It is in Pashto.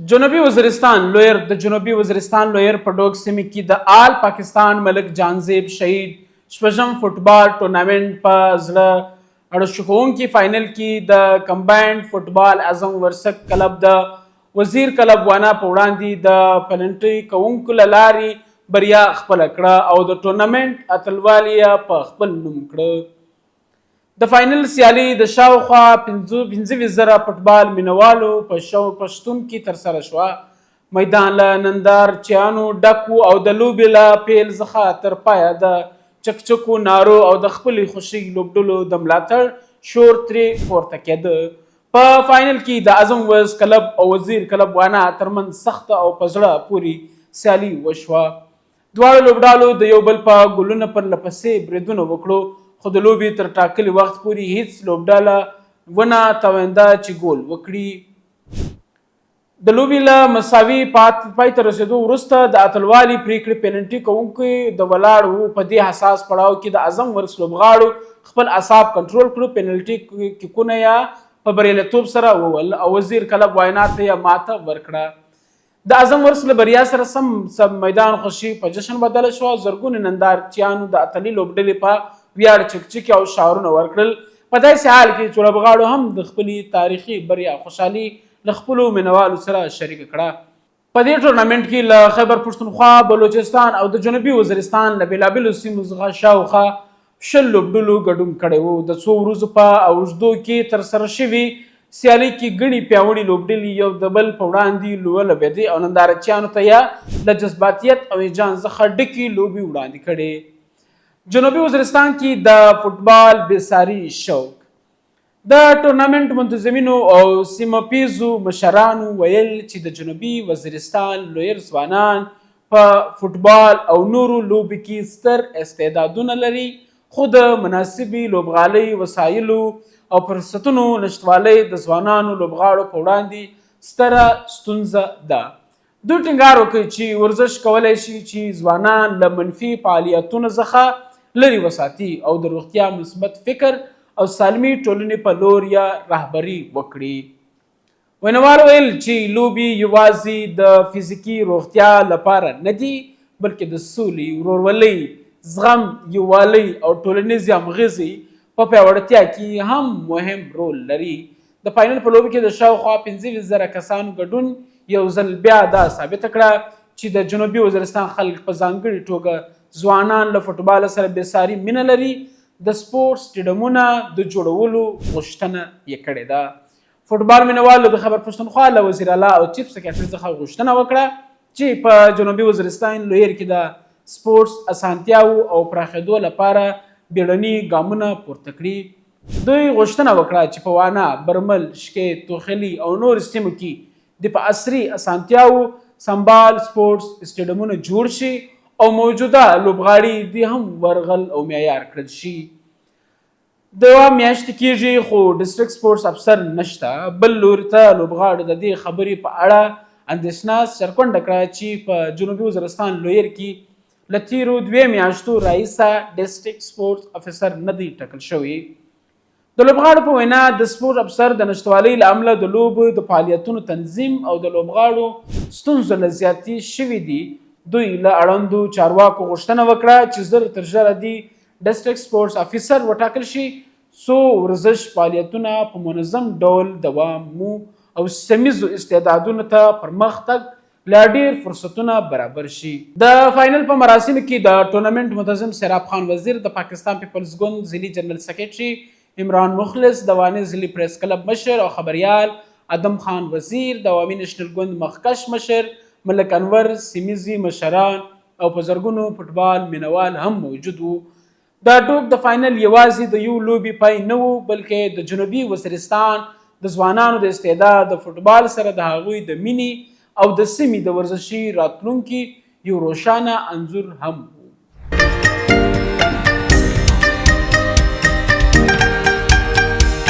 جنوبي وزیرستان لویر د جنوبي وزیرستان لویر په ډوک سیمې کې د آل پاکستان ملک جانزیب شهید شپږم فوټبال ټورنامنټ په زړه اړشکونکي فاینل کې د کمباینډ فوټبال اعظم ورسک کلب د وزیر کلب وانا په وړاندې د پلنټي کوونکو له لارې بریا خپله کړه او د ټورنامنټ اتلوالي یې په خپل نوم کړه. د فاینل سیالي د شاوخوا 25,000 فوټبال مینوالو په شتون کې ترسره شوه. میدان له نندارچیانو ډک و او د لوبې له پیل څخه تر پایه د چکچکو، نارو او د خپلې خوښۍ لوبډلو د ملاتړ شور ترې پورته کېده. په فاینل کې د اعظم وز کلب او وزیر کلب وانا ترمنځ سخته او په زړه پورې سیالي وشوه. دواړو لوبډالو د یو بل په ګولونه پر له پسې بریدونه وکړو، خو د لوبې تر ټاکلي وخت پورې هیڅ لوبډله ونه توانېده چې ګول وکړي. د لوبې له مساوي پای ته رسېدو وروسته د اتلوالي پرېکړې پینلټي کوونکي د ولاړ وو. په دې حساس پړاو کې د اعظم ورس لوبغاړو خپل اعصاب کنټرول کړو، پینلټي کیکونه یې په بریالیتوب سره ووهل او وزیر کلب وینا ته یې ماته ورکړه. د اعظم ورس له بریا سره سم سم میدان خوښي په جشن بدله شوه. زرګونو نندارچیانو د اتلې لوبډلې په ویاړ چکچکې او شعارونه ورکړل، په داسې حال کې چې لوبغاړو هم د خپلې تاریخي بریا خوشحالي له خپلو مینوالو سره شریکه کړه. په دې ټورنمنټ کې له خیبر پښتونخوا، بلوچستان او د جنوبي وزیرستان له بېلابېلو سیمو څخه شاوخوا 20 لوبډلو ګډون کړی وو. د څو ورځو په اوږدو کې ترسره شوي سیالۍ کې ګڼې پیاوړې لوبډلې یو د بل په وړاندې ولوبېدې او نندارچیانو ته یې له جذباتیت او هیجان څخه ډکې لوبې وړاندې کړې. جنوبي وزیرستان کې د فوټبال بېساري شوق. د ټورنمنټ منتظمینو او سیمه پیزو مشرانو ویل چې د جنوبي وزیرستان لویر ځوانان په فوټبال او نورو لوبو کې ستر استعدادونه لري، خو د مناسبې لوبغالۍ، وسایلو او فرصتونو نشتوالی د ځوانانو لوبغاړو په وړاندې ستره ستونزه ده. دوی ټینګار وکړ چې ورزش کولای شي چې ځوانان له منفي فعالیتونو څخه لرې وساتي او د روغتیا، مثبت فکر او سالمې ټولنې په لور یې رهبري وکړي. وینوال ویل چې لوبې یوازې د فزیکي روغتیا لپاره نه دي، بلکې د سولې، ورورولۍ، زغم، یووالي او ټولنیزې همغږۍ په پیاوړتیا کې هم مهم رول لري. د فاینل په لوبه کې د شاوخوا 25,000 کسانو ګډون یو ځل بیا دا ثابته کړه چې د جنوبي وزیرستان خلک، په ځانګړي توګه ځوانان، له فوټبال سره بې ساري مینه لري. د سپورټ سټډیمونه د جوړولو غوښتنه یې کړې ده. فوټبال مینوالو د خیبر پښتونخوا له وزیر اعلی او چیف سیکرټري څخه غوښتنه وکړه چې په جنوبي وزیرستان لویر کې د سپورټس اسانتیاوو او پراخېدو لپاره بیړني ګامونه پورته کړي. دوی غوښتنه وکړه چې په وانا، برمل، شکې، توخلي او نورو سیمو کې د په عصري اسانتیاوو سمبال سپورټس سټډیمونه جوړ شي او موجوده لوبغاړي دې هم ورغل او معیار کړل شي. دوه میاشتې کېږي خو ډسټرکټ سپورټس افسر نشته. بل لوري ته لوبغاړو د دې خبرې په اړه اندېښنه څرګنده کړه چې په جنوبي وزیرستان لویر کې له تېرو 2 میاشتو راهیسه ډسټرکټ سپورټس افیسر نه دی ټاکل شوی. د لوبغاړو په وینا، د سپورټ افسر د نشتوالي له امله د لوبو د فعالیتونو تنظیم او د لوبغاړو ستونزو لا زیاتې شوې دي. دوی له اړوندو چارواکو غوښتنه وکړه چې زر تر ژره دې ډسټرکټ سپورټس افیسر وټاکل شي، څو ورزش فعالیتونه په منظم ډول دوام مو او سیمیزو استعدادونو ته پرمختګ لا ډیر فرصتونه برابر شي. د فاینل په مراسمو کې د ټورنمنټ منتظم سیراب خان وزیر، د پاکستان پیپلز ګوند ضلعي جنرال سیکرټري عمران مخلص، د وانې ضلعي پریس کلب مشر او خبریال ادم خان وزیر، د عوامي نېشنل ګوند مخکش مشر ملک انور، سیمیزي مشران او په زرګونو فوټبال مینوال هم موجود وو. د ډوک د فاینل یوازې د یو لوبې پای نه وو، بلکې د جنوبي وزیرستان د ځوانانو د استعداد، د فوټبال سره د هغوی د مینې او د سیمې د ورزشي راتلونکي یو روښانه انځور هم